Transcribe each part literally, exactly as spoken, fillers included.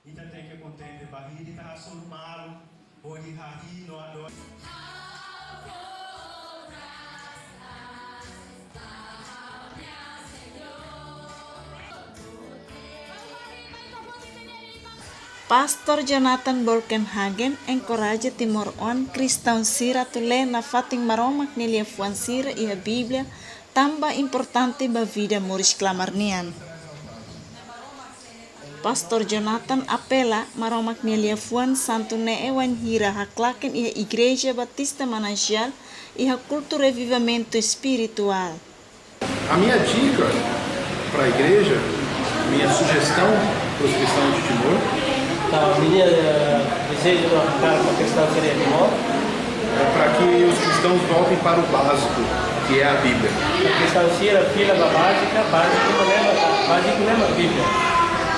Ita tenke kontente ba hili, ita hasoru malu hodi hahi'i no adora. Pastór Jonathan Bolkenhagen enkoraja timoroan kristaun sira atu lee nafatin Maromak nia liafuan sira iha Bíblia, tanba importante ba vida moris klamar nian. Pastór Jonathan apela Maromak nia liafuan santu ne'e wainhira haklaken iha Igreja Batista Manancial iha kultu revivamentu espirituál. A minha dica para a igreja, minha sugestão para os cristãos de Timor, Entaun, ami-nia, eh, dezeju no hakarak ba kristaun sira iha Timor, é para que os cristãos voltem para o básico, que é a Bíblia. Kristaun sira fila ba bázika, báziku ne'e mak, báziku ne'e mak Bíblia.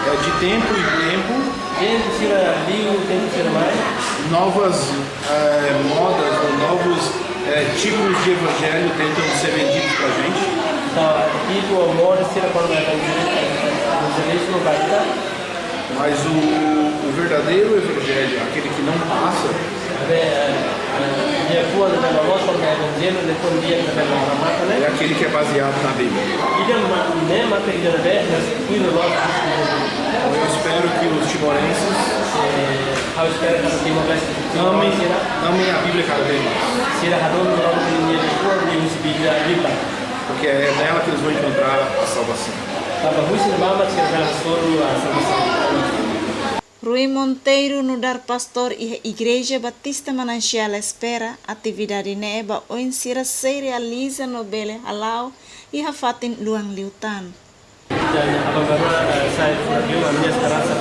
É de tempo em tempo, Tempu sira liu, tempu sira mai, novas, eh, modas ou novos, eh, tipos de evangelho tentam ser vendidos para a gente. Entaun, tipu ou moda sira kona-ba evanjelizmu ba ita. Mas o, o verdadeiro evangelho, aquele que não passa, Maibé, eh, eh, liafuan ne'ebé loloos, evanjellu, liafuan di'ak ne'ebé la remata ne'e, é aquele que é baseado na Bíblia. Ida mak, ne'e mak ida ne'ebé, mas, kuido loos. Então, eu espero que os timorenses Eh, ha'u espera katak Timor-Leste, amem, sira, amem a Bíblia cada vez mais, sira hadomi Maromak nia liafuan, nia husi Bíblia liután. Porque é nela que eles vão encontrar a salvação. Tanba husi ne'ebá mak sira bele hasoru salvasaun. Rui Monteiro, nu'udar pastór iha Igreja Batista Manancial, espera atividade ne'e ba oin sira sei realiza no bele hala'o iha fatin luan liután. Entaun, ami agora, eh, sai fora de uma minha esperança.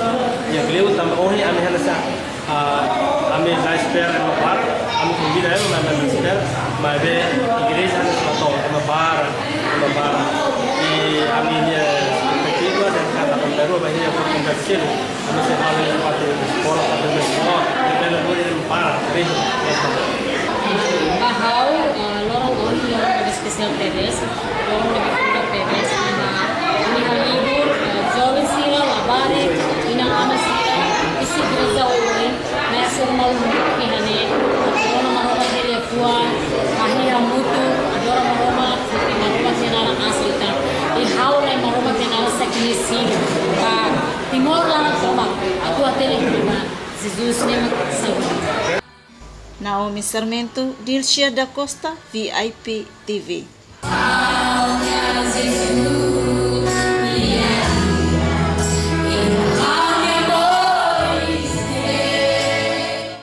Iha liután, tanba ohin ami hanesan, ah, ami la espera ema para, ami konvida ema, mas ami la espera, maibé igreja hanesan la to'o, ema para, ema para. I ami-nia espetativa, dan kata pembaru, bahwa ia berpindah sini. Ami sei halo iha parte eskola, parte eskola, depende do para, terus. Ba ha'u, eh, loron ohin, loron ne'ebé espesiál tebes, loron ne'ebé furak tebes, iha, iha libur, eh, joven sira, labarik, inan-aman sira, husi igreja oioin, ne'e hasoru malu hamutuk iha ne'e, atu rona Maromak nia liafuan, hahi'i hamutuk, adora Maromak, foti Maromak nia naran aas liután. I ha'u rai Maromak nia naran sei rekoñesidu ba Timor laran tomak, atu hatene katak Jesus ne'e mak Salvadór. Naomi Sarmento, Dilcia da Costa, V I P T V.